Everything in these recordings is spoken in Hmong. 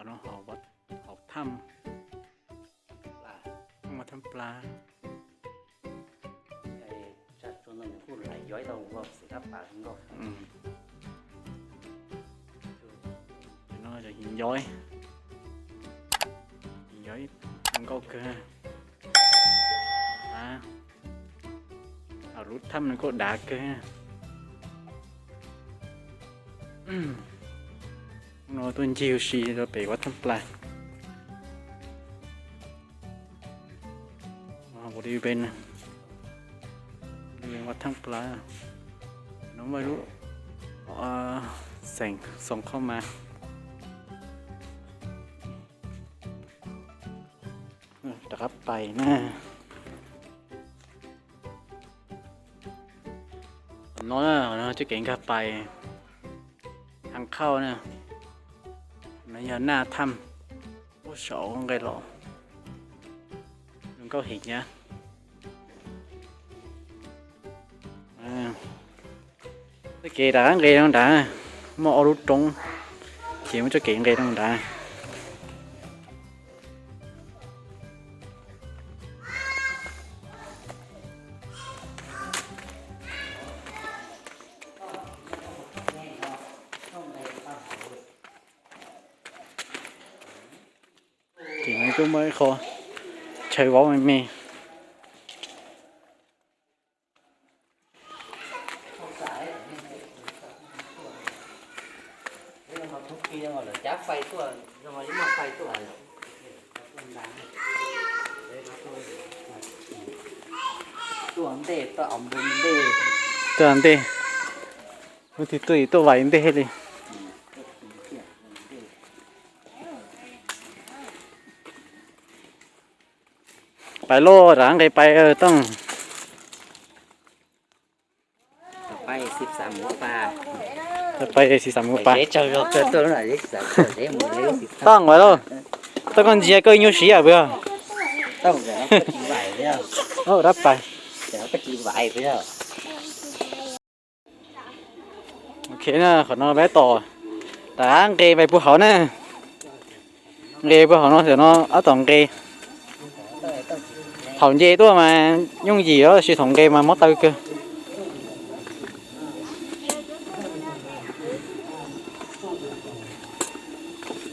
Qhov no hauv, hauv thaj, thaj plas. No yog hiv ncob, hiv ncob nkauj kawg. Lub thaj no kuj dav kawg. No tuaj ncig ua si rau pem vaj thaj plas. Ua li peb, li vaj thaj plas no muaj lub xeem Xoo Qhoj Mas. Rov qab pais na. No, no coj kev nkag pais Haj Khauj na. No yog Naj Thaj, ub saum nqe los zoo nkauj heev thiab. Txoj kev rov qab nqes rau nrad, muaj ob lub roob, ces muab txoj kev nqes rau nrad. Ces no kuj muaj ib qho chaw vauv me me. Tuaj ntej, lub twg tuaj tuaj vais ntej li. Pais lauj, rov nqes pais Tooj. Pais xis xav mus pas. Tooj, ua lauj, Tooj, koj ntsia koj ib nyuag siv yam pw. Dab pais. Ok na, qhov no peb tom, rov nqes pais puag hauv na. Nqes puag hauv no, tam no ob tom nqes. Thaum nce tuaj mas yooj yim os, tab sis thaum nqes mas mob taw kawg.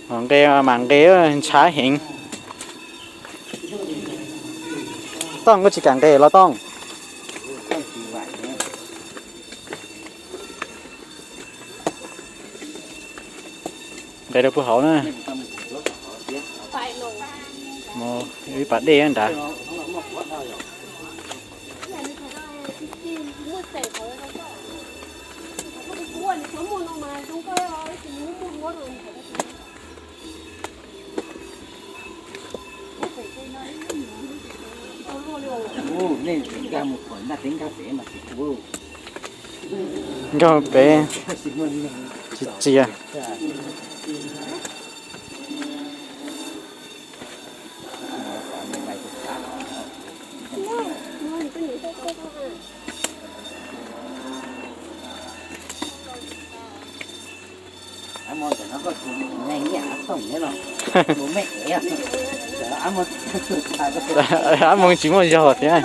Thaum nqes mam nqes ntshav heev. Tooj, koj tsis kam nqes los Tooj? Nqes rau puag hauv na. Ib pas dej nrad. Nkag pem tsis txias. Ab Moos tsis muaj zog thiab.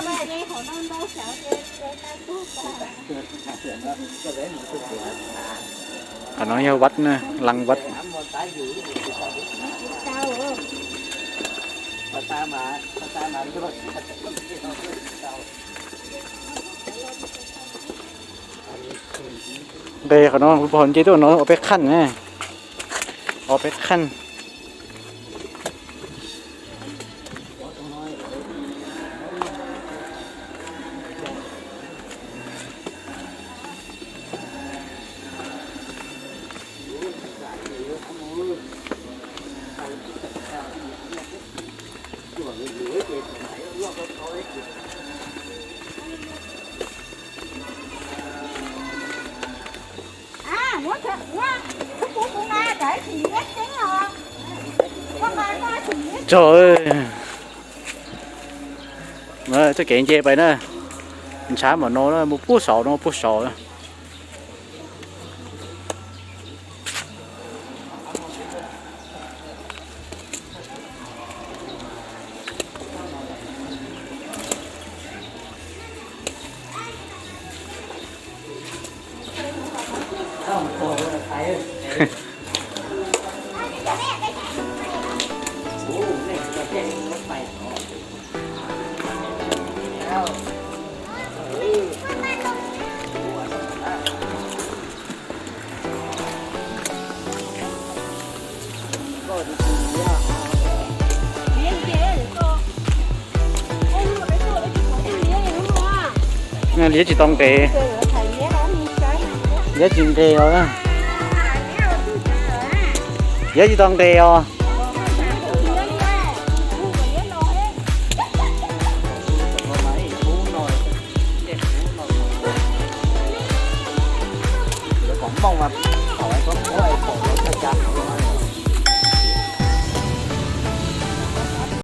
Qhov no yog vaj na, laj vaj. Nqes qhov no, puag hauv nce tuaj no ob peb qhaj na, ob peb qhaj. Tsaug, txoj kev nce pais na, ntshav mam no na, mus puag saud no, puag saud. Liab tsis tau nqes, liab tsis nqes os. Liab tsis tau nqes os.